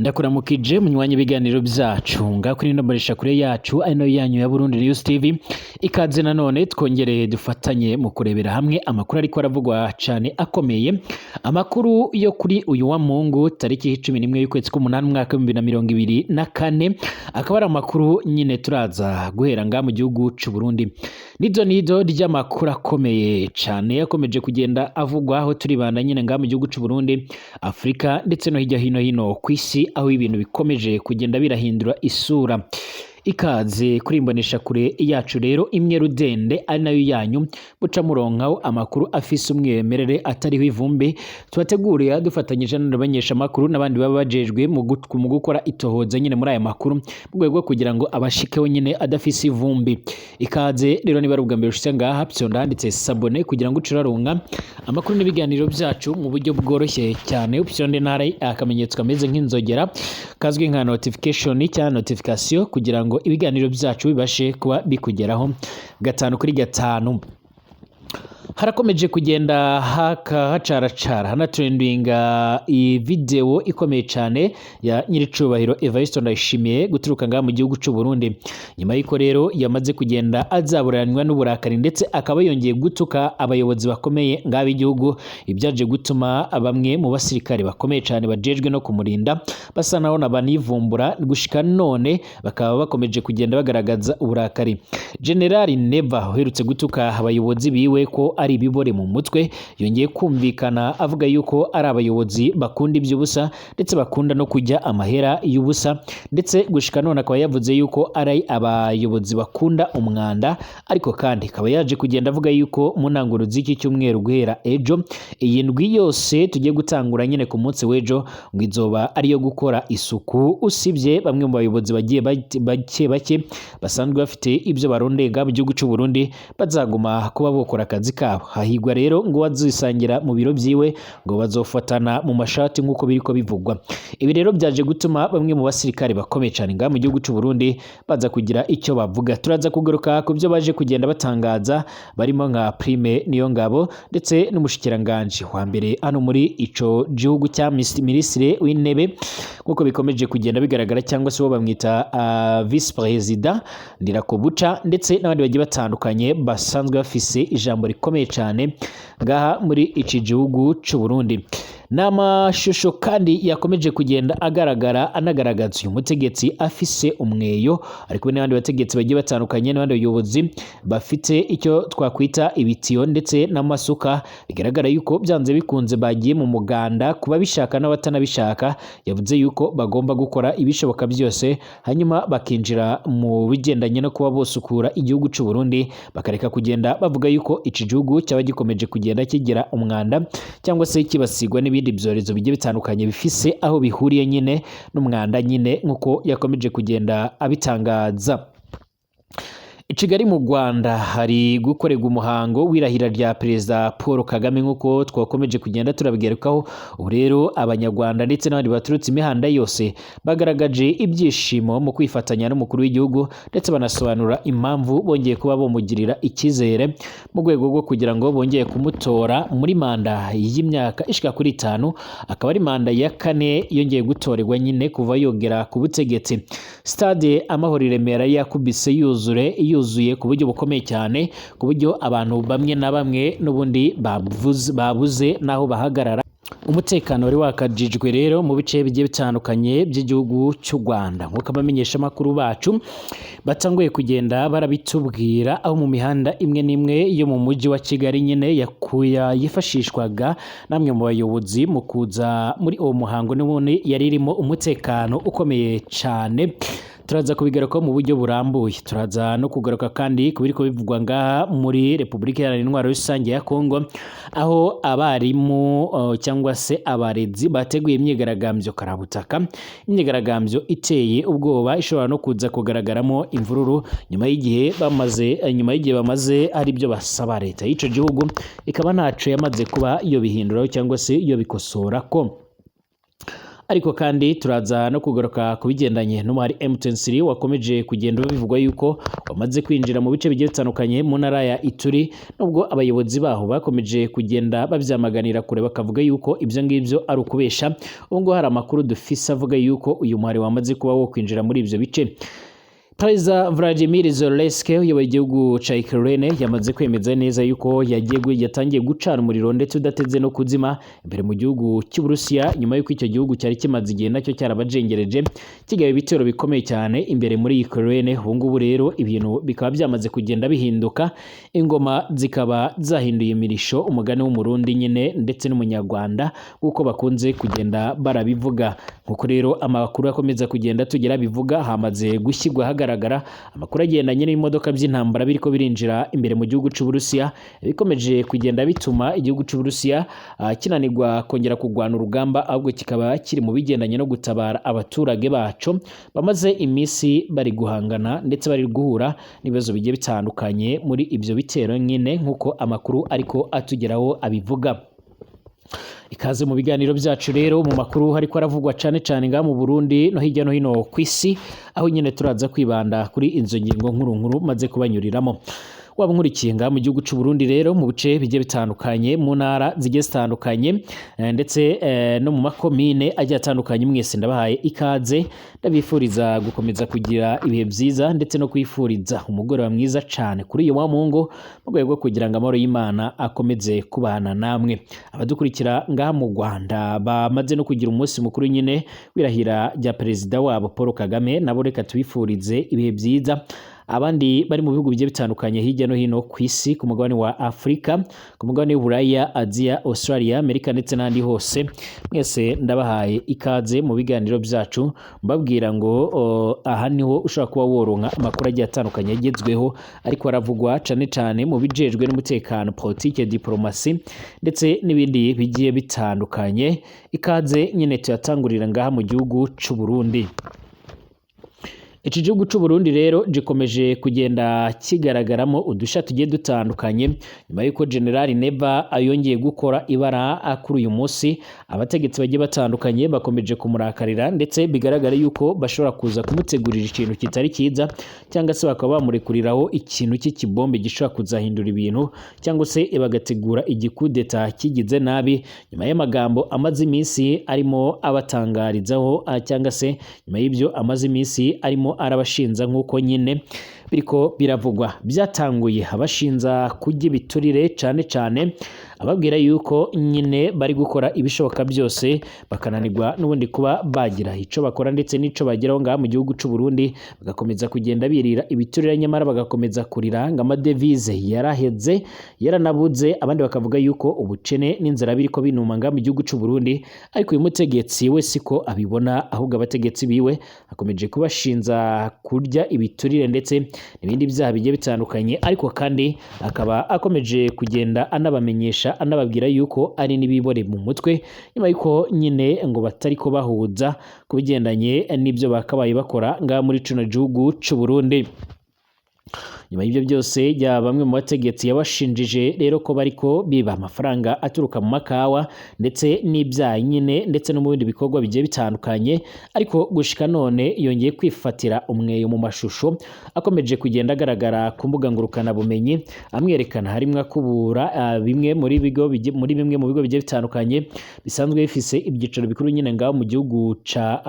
Ndakuramukije munywanyi ibiganiro byacu ngaho kuri ino kure yacu ari nayo yanyu ya Burundi News TV. Ikaze nanone twongereye dufatanye mu kurebera hamwe amakuru ariko aravugwa cyane akomeye, amakuru yo kuri uyu wa Mungu tariki 11 y'ukwezi k'umunani umwaka 2024, akaba ari amakuru nyine turaza guhera ngaha mu gihugu c'u Burundi. Nido nido ry'amakuru akomeye cyane yakomeje kugenda avugwa, aho turibanda nyine ngaha mu gihugu c'u Burundi, Afurika ndetse no hirya hino ku isi, aho ibintu bikomeje kugenda birahindura isura. Ikaze kuri imbonesha kure yacu rero imwe rudende ari nayo yanyu muca muronkaho amakuru afise umwimerere atariho ivumbi, tubateguriye dufatanyije n'abamenyesha makuru n'abandi baba bajejwe mu gukora itohoza nyine muri aya makuru, mu rwego rwo kugira ngo abashikeho nyine adafise ivumbi. Ikaze rero, niba ari ubwa mbere ushitse ngaha, fyonda handitse s'abonner kugira ngo uce uraronka amakuru n'ibiganiro byacu mu buryo bworoshye cyane. Upyonde ntara akamenyetso kameze nk'inzogera kazwi nka notification cyangwa notification kugira ngo ibiganiro byacu bibashe kuba bikugeraho gatanu kuri gatanu. Harakomeje kugenda haka hacaracara hanatrendinga iyi video ikomeye cyane ya nyiricubahiro Evariste Ndayishimiye guturuka ngaha mu gihugu c'u Burundi, nyuma y'uko rero yamaze kugenda azaburanwa n'uburakari ndetse akaba yongeye gutuka abayobozi bakomeye ngaha b'igihugu, ibyaje gutuma bamwe mu basirikare bakomeye cyane bajejwe no kumurinda basa naho banivumbura. Gushika none bakaba bakomeje kugenda bagaragaza uburakari. General Neva uherutse gutuka abayobozi biwe ko ari ibibore mu mutwe, yongeye kumvikana avuga yuko ari abayobozi bakunda iby'ubusa ndetse bakunda no kujya amahera y'ubusa, ndetse gushika none akaba yavuze yuko ari abayobozi bakunda umwanda. Ariko kandi akaba yaje kugenda avuga yuko mu ntangiriro z'iki cyumweru, guhera ejo, iyi ndwi yose tugiye gutangura nyine ku munsi w'ejo, ngo izoba ariyo gukora isuku, usibye bamwe mu bayobozi bagiye bake bake basanzwe bafite ibyo barondenga mu gihugu cy'u Burundi bazaguma kuba bokora akazi kabo. Hahigwa rero ngo bazisangira mu biro byiwe, ngo bazofatana mu mashati nk'uko biriko bivugwa. Ibi rero byaje gutuma bamwe mu basirikare bakomeye cyane ngaha mu gihugu cy'u Burundi baza kugira icyo bavuga. Turaza kugaruka ku byo baje kugenda batangaza, barimo nka Prime Niyongabo ndetse n'umushikiranganje wa mbere hano muri ico gihugu cya minisitiri w'intebe, nk'uko bikomeje kugenda bigaragara, cyangwa se uwo bamwita vice président Ndirakobuca, ndetse n'abandi bagiye batandukanye basanzwe bafise ijambo rikomeye cyane ngaha muri iki gihugu c'u Burundi. Ni amashusho kandi yakomeje kugenda agaragara anagaragaza uyu mutegetsi afise umweyo, ari kumwe n'abandi bategetsi bagiye batandukanye n'abandi bayobozi bafite icyo twakwita ibitiyo ndetse n'amasuka, bigaragara yuko byanze bikunze bagiye mu muganda kuba bishaka n'abatanabishaka. Yavuze yuko bagomba gukora ibishoboka byose hanyuma bakinjira mu bigendanye no kuba bosukura igihugu c'u Burundi, bakareka kugenda bavuga yuko iki gihugu cyaba gikomeje kugenda kigira umwanda cyangwa se kibasirwa n'ibindi byorezo bigiye bitandukanye bifise aho bihuriye nyine n'umwanda nyine, nk'uko yakomeje kugenda abitangaza. I Kigali mu Rwanda hari gukorerwa umuhango w'irahira rya Perezida Paul Kagame, nk'uko twakomeje kugenda turabigarukaho. Ubu rero Abanyarwanda ndetse n'abandi baturutse imihanda yose bagaragaje ibyishimo mu kwifatanya n'umukuru w'igihugu, ndetse banasobanura impamvu bongeye kuba bamugirira icyizere mu rwego rwo kugira ngo bongeye kumutora muri manda y'imyaka ishika kuri 5, akaba ari manda ya kane yongeye gutorerwa nyine kuva yogera ku butegetsi. Stade Amahoro i Remera yakubise yuzure, yuzuye ku buryo bukomeye cyane, ku buryo abantu bamwe na bamwe n'ubundi babuze n'aho bahagarara. Umutekano wari wakajijwe rero mu bice bigiye bitandukanye by'igihugu cy'u Rwanda, nk'uko abamenyeshamakuru bacu batanguye kugenda barabitubwira, aho mu mihanda imwe n'imwe yo mu mujyi wa Kigali nyine yakuya yifashishwaga namwe mu bayobozi mu kuza muri uwo muhango, n'ubundi yari irimo umutekano ukomeye cyane. Turaza kubigarukaho mu buryo burambuye. Turaza no kugaruka kandi ku biriko bivugwa ngaha muri Repubulika Iharanira Intwaro Rusange ya Kongo, aho abarimu cyangwa se abarezi bateguye imyigaragambyo karabutaka, imyigaragambyo iteye ubwoba ishobora no kuza kugaragaramo imvururu, nyuma y'igihe bamaze ari byo basaba leta y'ico gihugu, ikaba ntaco yamaze kuba yo bihinduraho cyangwa se yo bikosora ko. Ariko kandi turaza no kugaruka ku bigendanye n'umuhari M23 wakomeje kugenda bivugwa yuko wamaze kwinjira mu bice bigiye bitandukanye mu ntara ya Ituri, nubwo abayobozi baho bakomeje kugenda bavyamaganira kure bakavuga yuko ibyo ngibyo ari ukubesha. Ubu ngubu hari amakuru dufise avuga yuko uyu muhari wamaze kuba wo kwinjira muri ibyo bice. Perezida Vladimir Zelensky uyoboye igihugu ca Ukraine yamaze kwemeza neza yuko yatangiye gucana umuriro ndetse udateze no kuzima imbere mu gihugu cy'Uburusiya, nyuma yuko icyo gihugu cyari kimaze igihe nacyo cyarabajengereje kigaba ibitero bikomeye cyane imbere muri Ukraine. Ubu ngubu rero ibintu bikaba byamaze kugenda bihinduka, ingoma zikaba zahinduye imirisho, umugani w'Umurundi nyine ndetse n'Umunyarwanda nk'uko bakunze kugenda barabivuga. Nkuko rero amakuru akomeza kugenda tugera bivuga, hamaze gushyirwa hagaragara amakuru agendanye n'imodoka by'intambara biriko birinjira imbere mu gihugu c'Uburusiya, bikomeje kugenda bituma igihugu c'Uburusiya kinanirwa kongera kurwana urugamba, ahubwo kikaba kiri mu bigendanye no gutabara abaturage baco bamaze iminsi bari guhangana ndetse bari guhura n'ibibazo bigiye bitandukanye muri ibyo bitero nyine, nk'uko amakuru ariko atugeraho abivuga. Ikaze mu biganiro byacu rero, mu makuru hariko aravugwa cane cane ngaha mu Burundi no hirya no hino ku isi, aho nyine turaza kwibanda kuri izo ngingo nkuru nkuru maze kubanyuriramo. Waba nkurikiye ngaha mu gihugu c'u Burundi rero, mu bice bigiye bitandukanye, mu ntara zigiye zitandukanye, ndetse no mu makomine agiye atandukanye, mwese ndabahaye ikaze, ndabifuriza gukomeza kugira ibihe byiza ndetse no kwifuriza umugoroba mwiza cane kuri uyu wa Mungu, mu rwego rwo kugira ngo amahoro y'Imana akomeze kubana namwe. Abadukurikira ngaha mu Rwanda bamaze no kugira umunsi mukuru nyine w'irahira rya perezida wabo Paul Kagame, nabo reka tubifurize ibihe byiza. Abandi bari mu bihugu bigiye bitandukanye hirya no hino ku isi, ku mugabane wa Afurika, ku mugabane w'Uburaya, Aziya, Australia, Amerika ndetse n'ahandi hose, mwese ndabahaye ikaze mu biganiro byacu, mbabwira ngo aha niho ushobora kuba woronka amakuru agiye atandukanye agezweho ariko aravugwa cane cane mu bijejwe n'umutekano, politike, diplomasi ndetse n'ibindi bigiye bitandukanye. Ikaze nyine tuyatangurira ngaha mu gihugu c'u Burundi. Iki gihugu c'u Burundi rero gikomeje kugenda kigaragaramo udusha tugiye dutandukanye, nyuma y'uko General Neva yongeye gukora ibara kuri uyu munsi. Abategetsi bagiye batandukanye bakomeje kumurakarira, ndetse bigaragara yuko bashobora kuza kumutegurira ikintu kitari cyiza, cyangwa se bakaba bamurekuriraho ikintu cy'ikibombe gishobora kuzahindura ibintu, cyangwa se bagategura igikudeta kigize nabi, nyuma y'amagambo amaze iminsi arimo abatangarizaho, cyangwa se nyuma y'ibyo amaze iminsi arimo arabashinza, nk'uko nyine biriko biravugwa. Byatanguye abashinza kurya ibiturire cane cane, ababwira yuko nyine bari gukora ibishoboka byose bakananirwa n'ubundi kuba bagira ico bakora ndetse n'ico bageraho ngaha mu gihugu c'u Burundi, bagakomeza kugenda birira ibiturire, nyamara bagakomeza kurira ngo amadevize yaraheze yaranabuze. Abandi bakavuga yuko ubukene n'inzara biriko binuma ngaha mu gihugu c'u Burundi, ariko uyu mutegetsi we siko abibona, ahubwo abategetsi biwe akomeje kubashinza kurya ibiturire ndetse n'ibindi byaha bigiye bitandukanye. Ariko kandi akaba akomeje kugenda anabamenyesha, anababwira yuko ari n'ibibore mu mutwe, nyuma yuko nyine ngo batari ko bahuza ku bigendanye n'ibyo bakabaye bakora ngaha muri kino gihugu c'u Burundi. Nyuma y'ibyo byose, ya bamwe mu bategetsi yabashinjije rero ko bariko biba amafaranga aturuka mu makawa ndetse n'ibyayi nyine, ndetse no mu bindi bikorwa bigiye bitandukanye. Ariko gushika none yongeye kwifatira umweyo mu mashusho akomeje kugenda agaragara ku mbuga ngurukana bumenyi, amwerekana harimwo akubura bimwe muri bigo muri bimwe mu bigo bigiye bitandukanye bisanzwe bifise ibyicaro bikuru nyine ngaho mu gihugu ca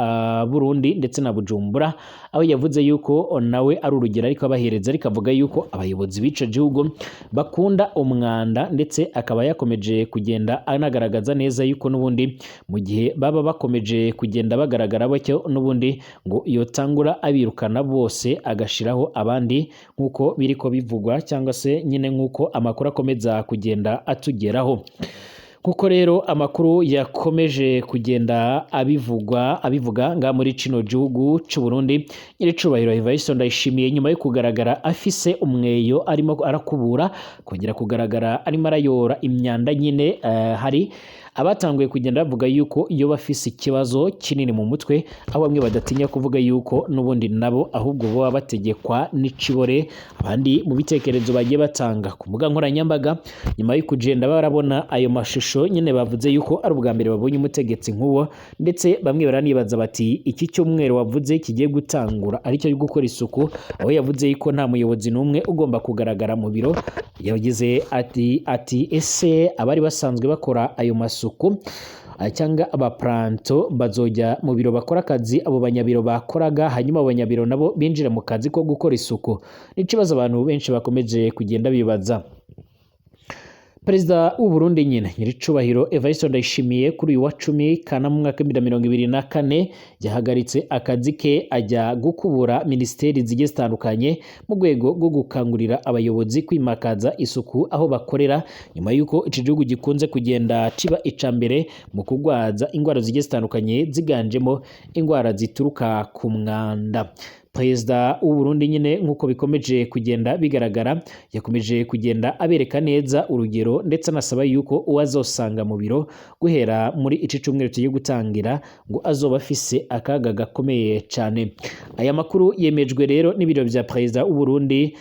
Burundi ndetse na Bujumbura, aho yavuze yuko nawe ari urugero ariko abahereza, ariko avuga yuko abayobozi b'ico gihugu bakunda umwanda, ndetse akaba yakomeje kugenda anagaragaza neza yuko n'ubundi mu gihe baba bakomeje kugenda bagaragara batyo, n'ubundi ngo yotangura abirukana bose agashiraho abandi, nk'uko biriko bivugwa cyangwa se nyine nk'uko amakuru akomeza kugenda atugeraho. Kuko rero amakuru yakomeje kugenda abivuga nga muri kino gihugu c'u Burundi, nyiricubahiro Evariste Ndayishimiye nyuma yo kugaragara afise umweyo arimo arakubura, kongera kugaragara arimo arayora imyanda nyine, hari abatanguye kugenda bavuga yuko iyo bafise ikibazo kinini mu mutwe, aho bamwe badatinya kuvuga yuko n'ubundi nabo ahubwo baba bategekwa n'icibore. Abandi mu bitekerezo bagiye batanga ku mbuga nkoranyambaga nyuma yo kugenda barabona ayo mashusho mashusho nyine bavuze yuko ari ubwa mbere babonye umutegetsi nk'uwo, ndetse bamwe baranibaza bati iki cyumweru wavuze kigiye gutangura aricyo gukora isuku, aho yavuze yuko nta muyobozi n'umwe ugomba kugaragara mu biro. Yagize ati ese abari basanzwe bakora ayo masuku cyangwa abapranto bazojya mu biro bakora akazi abo banyabiro bakoraga, hanyuma abo banyabiro nabo binjira mu kazi ko gukora isuku? Ni ikibazo abantu benshi bakomeje kugenda bibaza. Perezida w'u Burundi nyine Nyiricubahiro Evariste Ndayishimiye kuri uyu wa 10 Kanama mu mwaka 2024 yahagaritse akazi ke ajya gukubura minisiteri zigiye zitandukanye mu rwego rwo gukangurira abayobozi kwimakaza isuku aho bakorera, nyuma y'uko iki gihugu gikunze kugenda kiba ica mbere mu kurwaza indwara zigiye zitandukanye ziganjemo indwara zituruka ku mwanda. Perezida w'u Burundi nyine nk'uko bikomeje kugenda bigaragara yakomeje kugenda abereka neza urugero, ndetse anasaba yuko uwazosanga mu biro guhera muri iki cyumweru tugiye gutangira ngo azoba afise akaga gakomeye cyane. Aya makuru yemejwe rero n'ibiro bya Perezida w'u Burundi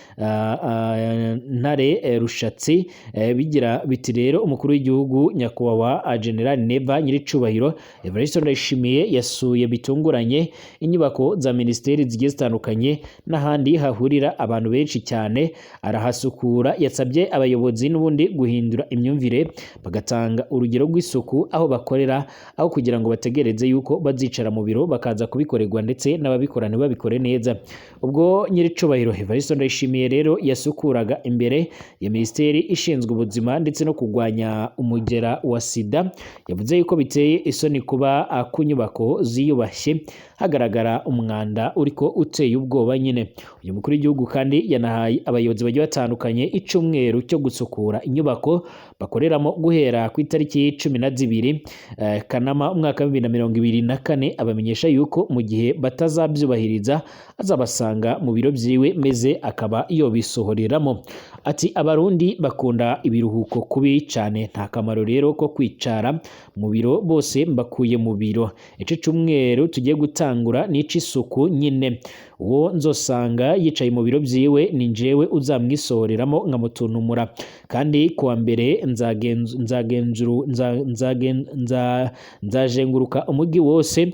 Ntare Rushatsi, bigira biti rero umukuru w'igihugu nyakubahwa General Neva Nyiricubahiro Evariste Ndayishimiye yasuye bitunguranye inyubako za minisiteri zigiye zitandukanye n'ahandi hahurira abantu benshi cyane arahasukura. Yasabye abayobozi n'ubundi guhindura imyumvire bagatanga urugero rw'isuku aho bakorera, aho kugira ngo bategereze yuko bazicara mu biro bakaza kubikorerwa ndetse n'ababikora ntibabikore neza. Ubwo Nyiricubahiro Evariste Ndayishimiye rero yasukuraga imbere ya minisiteri ishinzwe ubuzima ndetse no kurwanya umugera wa sida, yavuze yuko biteye isoni kuba ku nyubako ziyubashye hagaragara umwanda uriko uteye ubwoba nyine. Uyu mukuru w'igihugu kandi yanahaye abayobozi bagiye batandukanye icyumweru cyo gusukura inyubako bakoreramo guhera ku itariki 12 Kanama umwaka wa 2024, abamenyesha yuko mu gihe batazabyubahiriza azabasanga mu biro byiwe meze akaba yobisohoreramo. Ati abarundi bakunda ibiruhuko kubi cyane, nta kamaro rero ko kwicara mu biro, bose mbakuye mu biro. Ico cyumweru tugiye gutangura n'ic'isuku nyine, uwo nzosanga yicaye mu biro byiwe ni njyewe uzamwisohoreramo nkamutuntumura, kandi kuwa mbere nzajenguruka umujyi wose,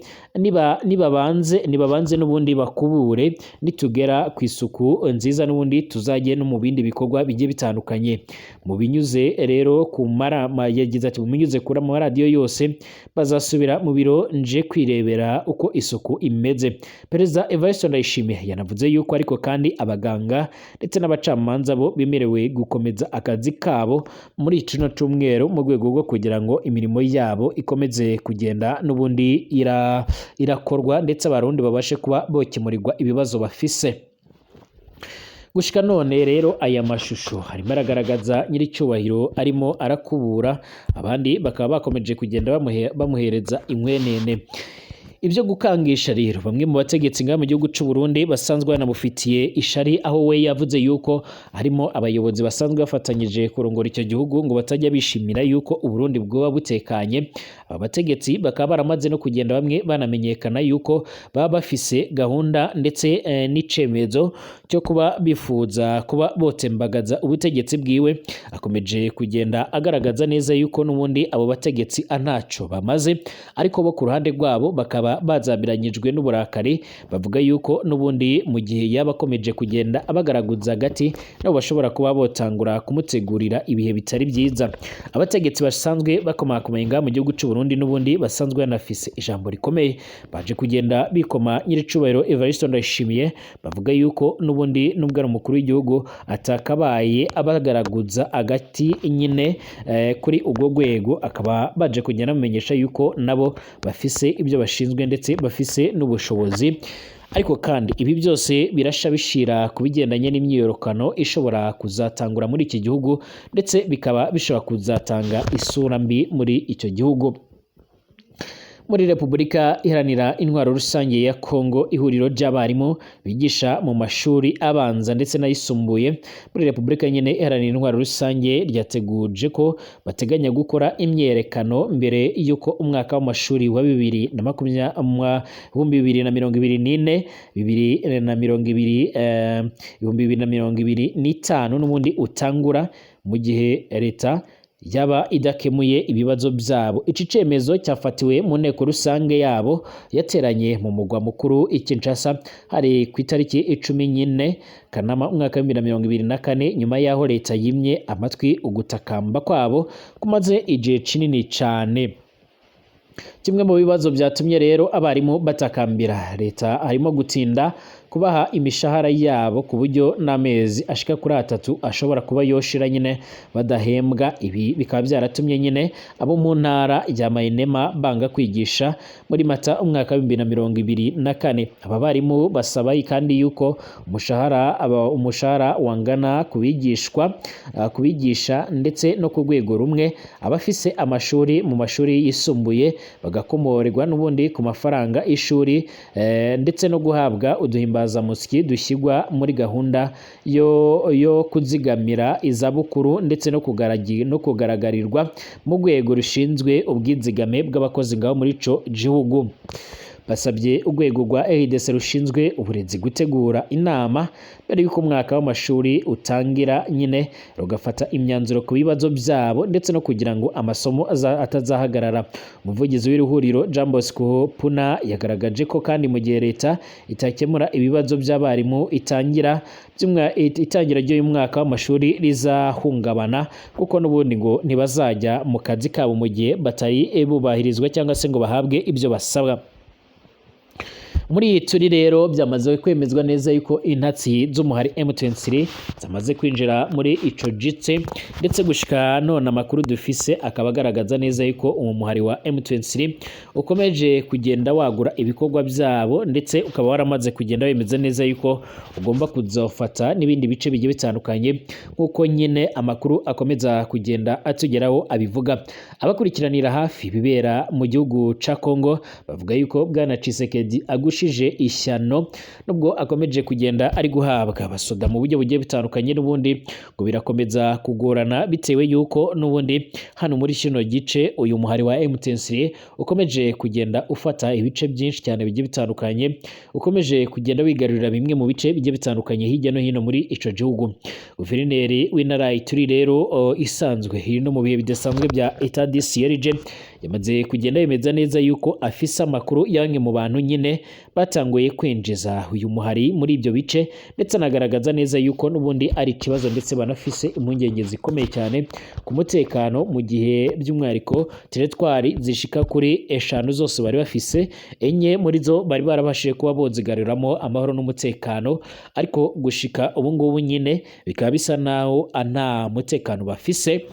nibabanze n'ubundi bakubure, nitugera ku isuku nziza n'ubundi tuzajye no mu bindi bikorwa bigiye bitandukanye. Mu binyuze rero ku marama, yagize ati mubinyuze kuri amaradiyo yose bazasubira mu biro nje kwirebera uko isuku imeze. Perezida Evariste Ndayishimiye yanavuze yuko ariko kandi abaganga ndetse n'abacamanza bo bemerewe gukomeza akazi kabo muri kino cyumweru mu rwego rwo kugira ngo imirimo yabo ikomeze kugenda n'ubundi irakorwa, ndetse abarundi babashe kuba bokemurirwa ibibazo bafise. Gushika none rero aya mashusho arimo aragaragaza Nyiricyubahiro arimo arakubura, abandi bakaba bakomeje kugenda bamuhereza inkwenene. Ibyo gukangisha rero bamwe mu bategetsi ngaha mu gihugu c'u Burundi basanzwe banamufitiye ishari, aho we yavuze yuko harimo abayobozi basanzwe bafatanyije kurongora icyo gihugu ngo batajya bishimira yuko u Burundi bwoba butekanye. Aba bategetsi bakaba baramaze no kugenda bamwe banamenyekana yuko baba bafise gahunda ndetse n'icemezo cyo kuba bifuza kuba botembagaza ubutegetsi bwiwe. Akomeje kugenda agaragaza neza yuko n'ubundi abo bategetsi antaco bamaze, ariko bo ku ruhande rwabo bakaba bazabiranyijwe n'uburakari, bavuga yuko n'ubundi mu gihe yaba akomeje kugenda abagaraguza hagati nabo bashobora kuba botangura kumutegurira ibihe bitari byiza. Abategetsi basanzwe bakomakomeye ngaha mu gihugu c'u Burundi n'ubundi basanzwe banafise ijambo rikomeye baje kugenda bikoma Nyiricubahiro Evariste Ndayishimiye, bavuga yuko n'ubundi nubwo ari umukuru w'igihugu atakabaye abagaraguza agati nyine kuri ubwo rwego, akaba baje kugenda bamenyesha yuko nabo bafise ibyo bashinzwe ndetse bafise n'ubushobozi. Ariko kandi ibi byose birasha bishira ku bigendanye n'imyiyorokano ishobora kuzatangura muri iki gihugu, ndetse bikaba bishobora kuzatanga isura mbi muri icyo gihugu. Muri Repubulika Iharanira Intwaro Rusange ya Kongo, ihuriro ry'abarimu bigisha mu mashuri abanza ndetse n'ayisumbuye muri Repubulika nyene Iharanira Intwaro Rusange ryateguje ko bateganya gukora imyerekano mbere y'uko umwaka w'amashuri wa 2024 2025 n'ubundi utangura, mu gihe leta yaba idakemuye ibibazo byabo. Iki cemezo cyafatiwe mu nteko rusange yabo yateranye mu mugwa mukuru i Kinshasa, hari ku itariki 10 nyine Kanama umwaka wa 2024, nyuma y'aho leta yimye amatwi ugutakamba kwabo kumaze igihe kinini cane. Kimwe mu bibazo byatumye rero abarimu batakambira leta harimo gutinda kubaha imishahara yabo, ku buryo n'amezi ashika kuri 3 ashobora kuba yoshira nyine badahembwa. Ibi bikaba byaratumye nyine abo mu ntara ya Mainema banga kwigisha muri Mata umwaka wa 2024. Aba barimu basaba kandi yuko umushahara wangana kubigishwa, kubigisha ndetse no ku rwego rumwe abafise amashuri mu mashuri yisumbuye bagakomorerwa n'ubundi ku mafaranga y'ishuri, ndetse no guhabwa uduhimbazamusyi dushyirwa muri gahunda yo kuzigamira izabukuru, ndetse no kugaragarirwa mu rwego rushinzwe ubwizigame bw'abakozi ngaho muri ico gihugu. Basabye urwego rwa RDC rushinzwe uburezi gutegura inama mbere y'uko umwaka w'amashuri utangira nyine, rugafata imyanzuro ku bibazo byabo ndetse no kugira ngo amasomo atazahagarara. Umuvugizi w'iri huriro, Jean Bosco Puna, yagaragaje ko kandi mu gihe leta itakemura ibibazo by'abarimu, itangira ry'uyu mwaka w'amashuri rizahungabana, kuko n'ubundi ngo ntibazajya mu kazi kabo mu gihe batari bubahirizwa cyangwa se ngo bahabwe ibyo basabwa. Muri iyi turi rero byamaze kwemezwa neza yuko intatsi z'umuhari M23 zamaze kwinjira muri ico gice, ndetse gushika none amakuru dufise akaba agaragaza neza yuko uwo muhari wa M23 ukomeje kugenda wagura ibikorwa byabo, ndetse ukaba waramaze kugenda wemeza neza yuko ugomba kuzofata n'ibindi bice bigiye bitandukanye, nk'uko nyine amakuru akomeza kugenda atugeraho abivuga. Abakurikiranira hafi bibera mu gihugu ca Congo bavuga yuko Bwana Tshisekedi agushije ishyano nubwo akomeje kugenda ari guhabwa abasoda mu buryo bugiye bitandukanye, n'ubundi ngo birakomeza kugorana bitewe yuko n'ubundi hano muri kino gice uyu muhari wa M23 ukomeje kugenda ufata ibice byinshi cyane bigiye bitandukanye, ukomeje kugenda wigarurira bimwe mu bice bigiye bitandukanye hirya no hino muri ico gihugu. Guverineri w'intara Ituri rero isanzwe iri no mu bihe bidasanzwe bya Etat de siège yamaze kugenda yemeza neza yuko afise amakuru ya bamwe mu bantu nyine batanguye kwinjiza uyu muhari muri ibyo bice, ndetse anagaragaza neza yuko n'ubundi ari ikibazo, ndetse banafise impungenge zikomeye cyane ku mutekano, mu gihe by'umwihariko teritwari zishika kuri 5 zose bari bafise, 4 muri zo bari barabashije kuba bozigaruramo amahoro n'umutekano, ariko gushika ubu ngubu nyine bikaba bisa naho nta mutekano bafise,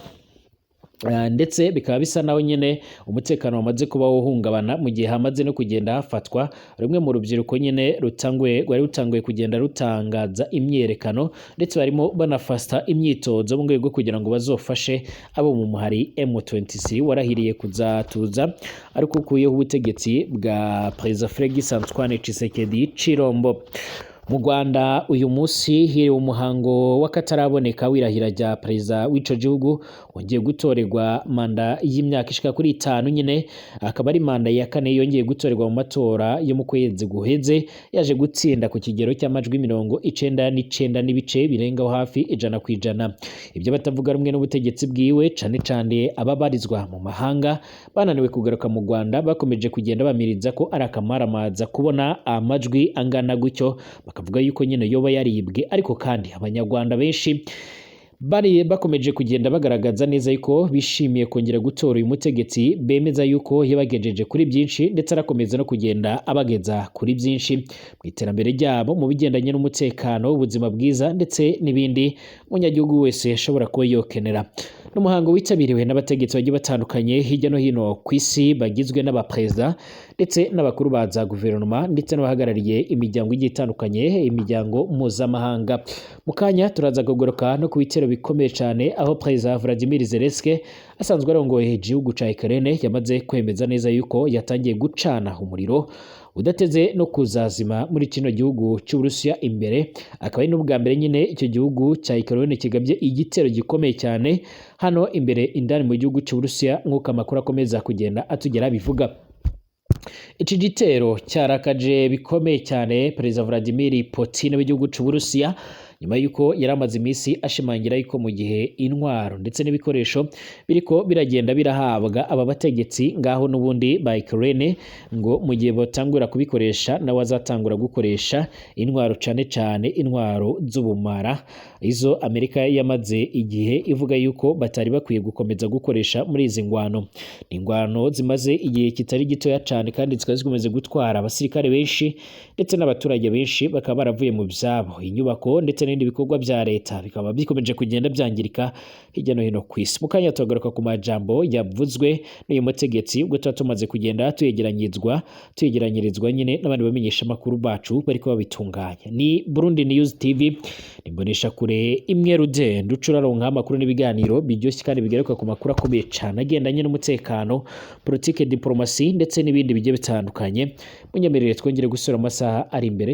ndetse bikaba bisa naho nyine umutekano wamaze kuba uhungabana, mu gihe hamaze no kugenda hafatwa rumwe mu rubyiruko nyine rwari rutanguye kugenda rutangaza imyerekano, ndetse barimo banafata imyitozo mu rwego kugira ngo bazofashe abo mu muhari M23 warahiriye kuzatuza ariko ukuyeho ubutegetsi bwa Perezida Félix Antoine Tshisekedi Tshilombo. Mu Rwanda uyu munsi hiriwe umuhango w'akataraboneka w'irahira rya perezida w'ico gihugu wongeye gutorerwa manda y'imyaka ishika kuri 5 nyine, akaba ari manda ya 4 yongeye gutorerwa mu matora yo mu kwezi guheze, yaje gutsinda ku kigero cy'amajwi 99 n'ibice birengaho hafi 100%. Ibyo batavuga rumwe n'ubutegetsi bwiwe, cane cane ababarizwa mu mahanga bananiwe kugaruka mu Rwanda, bakomeje kugenda bamiriza ko ari akamaramaza kubona amajwi angana gutyo, bakavuga yuko nyine yoba yaribwe. Ariko kandi abanyarwanda benshi bari bakomeje kugenda bagaragaza neza yuko bishimiye kongera gutora uyu mutegetsi, bemeza yuko yabagejeje kuri byinshi, ndetse arakomeza no kugenda abageza kuri byinshi mu iterambere ryabo, mu bigendanye n'umutekano, ubuzima bwiza ndetse n'ibindi umunyagihugu wese ashobora kuba yokenera. N'umuhango witabiriwe n'abategetsi bagiye batandukanye hirya no hino ku isi, bagizwe n'abaperezida ndetse n'abakuru ba za guverinoma, ndetse n'abahagarariye imiryango igiye itandukanye, imiryango mpuzamahanga. Mu kanya turaza kugaruka no ku bitero bikomeye cyane aho Perezida Vladimir Zelensky asanzwe arongoye igihugu ca Ukraine yamaze kwemeza neza yuko yatangiye gucana umuriro udateze no kuzazima muri kino gihugu cy'Uburusiya imbere, akaba ari n'ubwa mbere nyine icyo gihugu cya Ukraine kigabye igitero gikomeye cyane hano imbere indani mu gihugu cy'Uburusiya, nk'uko amakuru akomeza kugenda atugera bivuga. Iki gitero cyarakaje bikomeye cyane Perezida Vladimir Putin w'igihugu cy'Uburusiya, Nyuma yuko yari amaze iminsi ashimangira yuko mu gihe intwaro ndetse n'ibikoresho biriko biragenda birahabwa aba bategetsi ngaho n'ubundi ba Ukraine, ngo mu gihe batangura kubikoresha nawe azatangura gukoresha intwaro, cane cane intwaro z'ubumara, izo Amerika yamaze igihe ivuga yuko batari bakwiye gukomeza gukoresha muri izi ngwano. Ni ingwano zimaze igihe kitari gitoya cane kandi zikaba zikomeze gutwara abasirikare benshi ndetse n'abaturage benshi bakaba baravuye mu vyabo, inyubako ndetse n'ibindi bikorwa vya leta bikaba bikomeje kugenda byangirika hirya no hino ku isi. Mu kanya tugaruka ku majambo yavuzwe n'uyu mutegetsi, ubwo tuba tumaze kugenda tuyegeranyirizwa nyine n'abandi bamenyesha amakuru bacu bariko babitunganya. Ni Burundi News TV, nimbonesha kure imwe rugendo ucuraronka amakuru n'ibiganiro biryoshye kandi bigaruka ku makuru akomeye cane agendanye n'umutekano, politike, diplomasi ndetse n'ibindi bigiye bitandukanye. Munyemerere twongere gusura amasaha ari imbere.